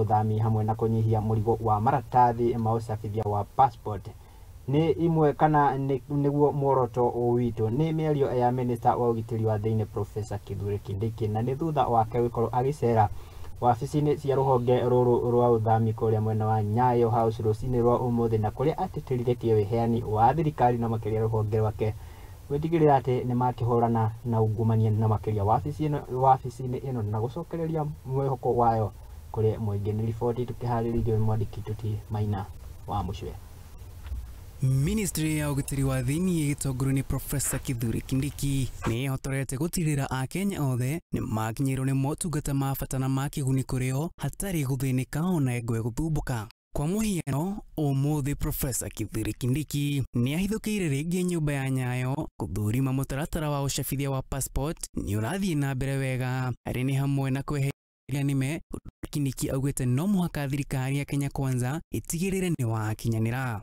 ũthami hamwe na kũnyihia mũrigo wa maratathi ma ũcabithia wa passport nĩ imwe kana nĩguo muoroto witũ. Nĩ mĩario ya minista wa ũgitĩri wa thĩinĩ Professor Kithure Kindiki, na nĩ thutha wake gũkorwo agĩcera wabici-inĩ cia rũhonge rũrũ rwa ũthami kũrĩa mwena wa Nyayo House rũcinĩ rwa ũmũthĩ, na kũrĩa atĩtĩrithĩtie wĩheani wa thirikari na makĩria rũhonge rwake gwĩtigĩrĩra atĩ nĩ makĩhũrana na ungumania na makĩria wabici-inĩ ĩno na gũcokereria mwĩhoko wayo kũrĩ mũingĩ. Nĩ riboti tũkĩharĩrĩirio nĩ mwandĩki Tuti Maina wa Mũcwe. Ministry ya ũgitĩri wa thĩinĩ ĩgĩtongorio nĩ Professor Kithure Kindiki nĩ ĩhotorete gũtigĩrĩra Akenya othe nĩ makinyĩrwo nĩ motungata ma bata na ma kĩguni kũrĩ o hatarĩ gũthĩnĩka ona ngwe gũthumbũka. Kwa mũhiano, ũmũthĩ Professor Kithure Kindiki nĩ ahithũkĩire rĩngĩ nyũmba ya Nyayo gũthũrima mũtaratara wa ũcabithia wa passport nĩ ũrathiĩ na mbere wega, arĩ nĩ hamwe na kweheria nĩme. Kindiki augĩte no mũhaka thirikari ya Kenya Kwanza ĩtigĩrĩre nĩ wakinyanĩra.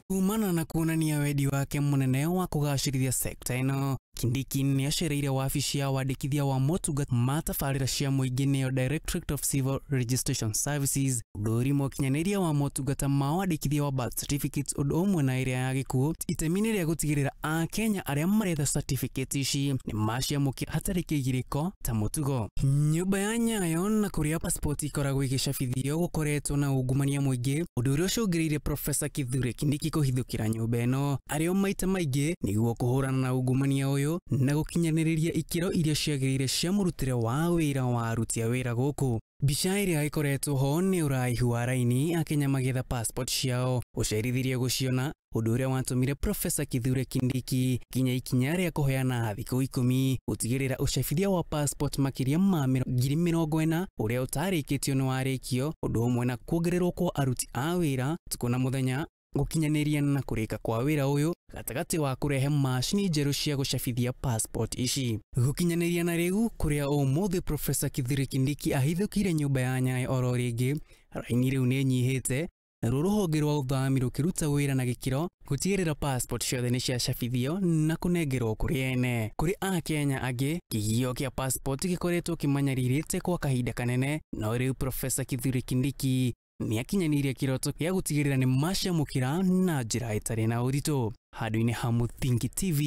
Kumana na kuonania wendi wake mũnene wa kũgacĩrithia sekta ĩno, Kindiki nĩ acereire wabici ya wandĩkithia wa motungata ma tabarĩra cia mũingĩ nĩyo Directorate of Civil Registration Services gũthũrima ũkinyanĩria wa motungata ma wandĩkithia wa birth certificates ũndũ ũmwe na ĩrĩa ya gĩkuũ itemi-inĩ rĩa gũtigĩrĩra Akenya arĩa maretha certificate ici nĩ maciamũkĩra hatarĩ kĩgirĩko ta mũtugo. Nyũmba ya Nyayo na kũrĩa passport ikoragwo igĩcabithio gũkoretwo na ungumania mũingĩ, ũndũ ũrĩa ũcũngĩrĩirie Professor Kithure Kindiki kũhithũkĩra nyũmba ĩno arĩ o maita maingĩ nĩguo kũhũrana na ungumania ũyũ na gũkinyanĩrĩria ikĩro iria ciagĩrĩire cia mũrutĩre wa wĩra wa aruti a wĩra gũkũ. Mbica ĩrĩa ĩkoretwo ho nĩ ũraihu wa raini Akenya magĩetha passport ciao ũcerithirie gũciona, ũndũ ũrĩa watũmire Professor Kithure Kindiki kinya ikinya rĩa kũheana thikũ 10 gũtigĩrĩra ũcabithia wa passport makĩria ma 40,000 ũrĩa ũtarĩkĩtio nĩ warĩkio, ũndũ ũmwe na kuongererwo kwa aruti a wĩra ũtukũ na mũthenya gũkinyanĩria na kũrĩka kwa wĩra ũyũ gatagatĩ wa kũrehe macini njerũ cia gũcabithia passport ici. Gũkinyanĩria na rĩu kũrĩa ũmũthĩ Professor Kithure Kindiki ahithũkĩire nyũmba ya Nyayo oro rĩngĩ, raini rĩu nĩ ĩnyihĩte naruo rũhonge rwa ũthami rũkĩruta wĩra na gĩkĩro gũtigĩrĩra passport ciothe nĩ ciacabithio na kũnengerwo kũrĩ ene. Kũrĩ Akenya angĩ, kĩgio kĩa passport gĩkoretwo kĩmanyarirĩte kwa kahinda kanene, no rĩu Professor Kithure Kindiki nĩ akinyanĩirie kĩroto gĩa gũtigĩrĩra nĩ maciamũkĩra na njĩra ĩtarĩ na ũritũ. Handũ-inĩ ha Mũthingi TV,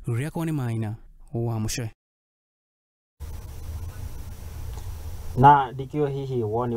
rĩakwa nĩ Maina wa Mũcwe. Na ndikĩũĩ hihi woni